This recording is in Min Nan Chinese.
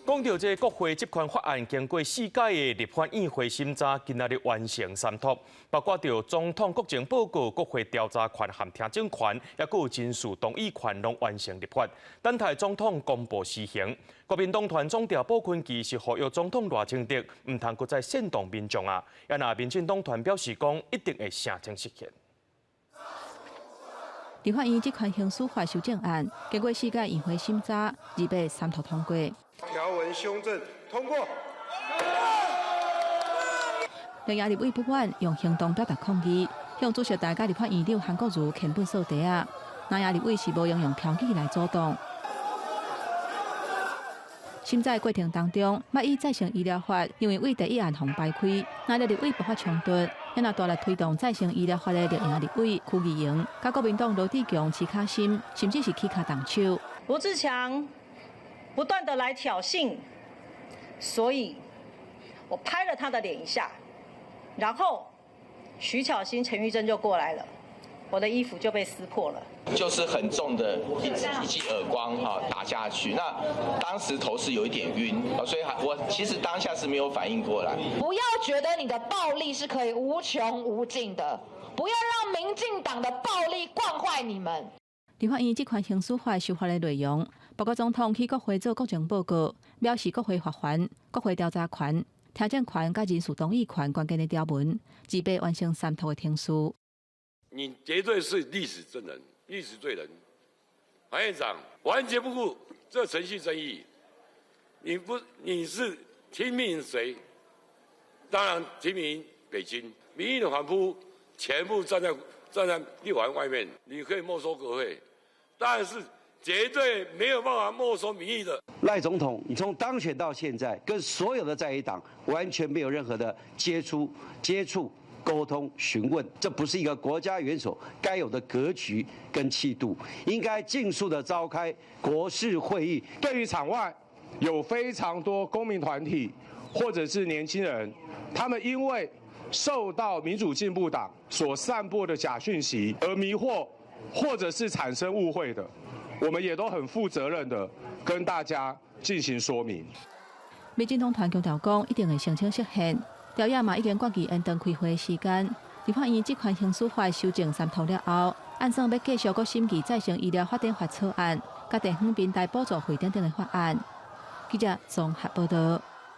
講到這國會職權法案，經過四屆的立法院會審查，今仔日完成三讀，包括著總統國情報告、國會調查權和聽證權，抑閣有人事動議權，攏完成立法。等待總統公布施行。國民黨團總召傅崐萁是呼籲總統賴清德，毋通閣再煽動民眾啊！啊若民進黨團表示講，一定會聲稱實現。立法院職權行使法修正案，經過四屆院會審查，28三讀通過。條文修正通過。綠營立委不滿，用行動表達抗議，向主席台佮立法院長韓國瑜牽畚掃地仔。藍營立委是無閒用標語來阻擋。審查過程當中，捌以再生醫療法因為對第一案予排開，藍綠立委爆發衝突。也若大力推動再生醫療法的綠營立委柯議員，佮國民黨羅智強、徐巧芯，甚至是起跤動手。羅智強不斷的來挑釁，所以我拍了他的臉一下，然後徐巧芯、陳玉珍就過來了，我的衣服就被撕破了。就是很重的一記耳光哈打下去，那當時頭是有一點暈，所以我其實當下是沒有反應過來。不要覺得你的暴力是可以無窮無盡的，不要讓民進黨的暴力慣壞你們。立法院職權行使法修法的內容，包括總統去國會做國情報告，表示國會發還、國會調查權、聽證權佮人事動議權關鍵的條文，28完成三讀的程序。你絕對是歷史證人、歷史罪人，黃院長完全不顧這程序正義，你不你是聽命誰？當然聽命北京，民意的反撲全部站在立法院外面，你可以沒收國會，但是絕對沒有辦法沒收民意的。賴總統，你從當選到現在，跟所有的在野黨完全沒有任何的接觸、溝通、詢問，這不是一個國家元首該有的格局跟氣度，應該盡速的召開國是會議。對於場外有非常多公民團體或者是年輕人，他們因為受到民主進步黨所散播的假訊息而迷惑，或者是產生誤會的，我們也都很負責任的跟大家進行說明。民進黨團強調講，一定會聲稱釋憲。朝野嘛已經決議延長開會時間。立法院職權行使法修正三讀了後，按算欲繼續閣審議再生醫療發展法草案，佮地方平台補助費等等的法案。記者綜合報道。